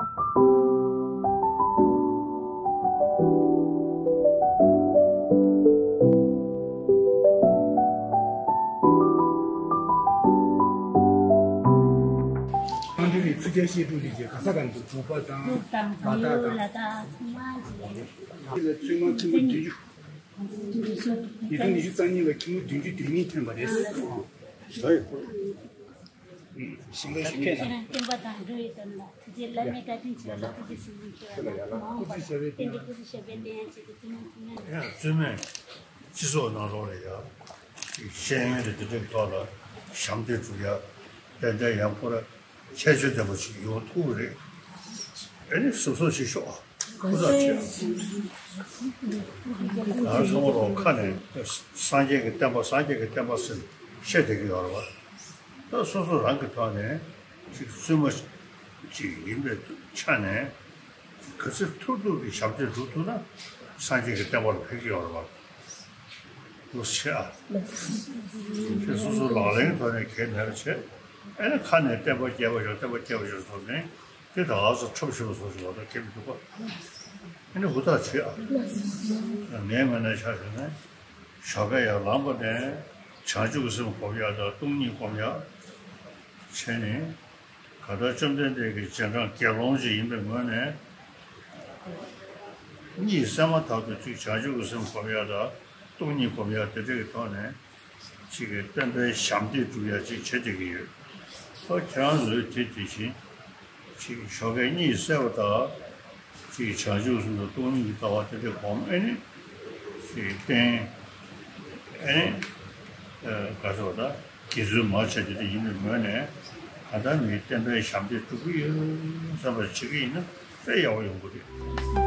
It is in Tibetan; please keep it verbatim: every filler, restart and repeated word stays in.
ཨ་འདི་ནི་ཚིག་རྒྱན་བཤད་སྒྲུབ་ལས་ཀྱི་ག་ས་ག་འདུག་འབྲུག་པ་དང་འབྲུག་དང་ལ་དྭགས་དང་། ལ་དྭགས་ཚང་མ་ཅིག་ཡོད། འདི་ལ་བཙུན་མ་ཁྱིམ་པ་བདུན་ཅུ། ཉིས་སྟོང་ཉི་ཤུ་རྩ་གཉིས་ལ་ཁྱིམ་པ་བདུན་ཅུ་དོན་གཉིས་ཐོན་པ་རེད། ཞིང་ཁ་ཞིང་ཁ་ཁྱེད་རང་སྟོན་པ་དང་འགྲོ་ཡི་དོན་ལ་ཐུགས་རྗེ་བླ་མའི་བཀའ་དྲིན་ཆེ་ལ་ཐུགས་རྗེ་གཟིགས་ནས་ཁྱེད་རང་མ་འོངས་པར་བསྟན་པའི་སྐུ་ཚེ་ཞབས་པད་བརྟན་ཡ་ཆེད་དུ་བཙུན་མ་ཚང་མ་ཡང་བཙུན་མས་སྤྱི་ཚོགས་ནང་ལོགས་ལ་ཡང་ཤེས་ཡོན་དེ་དེ་འདྲའི་ཐོག་ལ་ཞབས་འདེགས་སྒྲུབ་ཡ་ཏན་ཏན་ཡང་ཁོ་ར་ཁྱད་ཆོས་ལྡན་པ་ཞིག་ཡོང་ཐུབ་ཀྱི་རེད། ཨ་ནི་སོ་སོ་ཞིག་ཤོག་ཁོ་ཐག་ཆོད། ང་ཚོ་མོ་རོ་ཁ་ནས་སངས་རྒྱས་ཀྱི་བསྟན་པ་སངས་རྒྱས་ཀྱི་བསྟན་པ་ཟེར་བཤད་བསྡད་ཀྱི་ཡོད་རེད་བ། ད་སོ་སོ་རང་གི་ཐོག་ནས་ཅིག་བཙུན་མ་ཅིག་ཡིན་པའི་ཆ་ནས་ག་ཚོད་ཐུབ་ཐུབ་ཀྱི་ཞབས་འདེགས་སྒྲུབ་ཐུབ་ན་སངས་རྒྱས་ཀྱི་བསྟན་པ་ལ་ཕན་གྱི་ཡོད་རེད་བ། ལོ་ཆེ་ཨ། ཁྱེད་སོ་སོ་ལག་ལེན་ཐོག་ནས་གལ་མེད་པ་བྱས། ཨ་ནི་ཁ་ནས་བསྟན་པ་རྒྱས་པ་ཤོག་བསྟན་པ་རྒྱས་པ་ཤོག་ཟེར་ནས་དེ་ད་ག་ཚོད་འཁྲབ་ཤེས་པ་སོགས་ཤིག་ལ་ད་གལ་མི་འདུག་ག་ཨ་ནི་ཧུར་ཐག་བྱེད་ཨ། ངའི་ངོས་ནས་ཆ་བཞག་ན་ཞོགས་ཀས་ཡར་ལངས་པ་ནས་བྱང་ཆུབ་ཀྱི་སེམས་སྒོམ་ཡག་དང་སྟོང་ཉིད་སྒོམ་ཡག་བྱས་ནས། གང་ལྟར་བཅོམ་ལྡན་འདས་ཀྱི་རྗེས་འབྲང་དགེ་སློང་ཞིག་ཡིན་པའི་ངོས་ནས། གཉིད་སད་མ་ཐག་ཏུ་གཅིག་བྱང་ཆུབ་ཀྱི་སེམས་སྒོམ་ཡག་དང་སྟོང་ཉིད་སྒོམ་ཡག་དེ་འདྲ་གི་ཐོག་ནས་གཅིག་གི་བསྟན་པའི་ཞབས་འདེགས་སྒྲུབ་ཡག་ཅིག་བྱེད་བསྡད་ཀྱི་ཡོད། ཨོ་ཁྱེད་རང་ཚོས་དེ་དེ་བཞིན་གཅིག་ཞོགས་ཀས་གཉིད་སད་པ་དང་། གཅིག་བྱང་ཆུབ་སེམས་དང་སྟོང་ཉིད་ཀྱི་ལྟ་བ་དེ་འདྲ་སྒོམ་ཨེ་ནི། གཅིག་བསྟན། ཨེ་ནི། ཨ་ག་ཟེར་བ་ད། དགེ་ཚུལ་མ་བྱས་དེ་འདྲ་ཡིན་པའི་ངོས་ནས་གང་ལྟར་མིའི་བསྟན་པའི་ཞབས་འདེགས་སྒྲུབ་ཀྱི་ཡོད་བསམ་པ་བྱེད་ཀྱི་ཡིན་ན་དཔེ་ཡག་པོ་ཡོང་གི་རེད།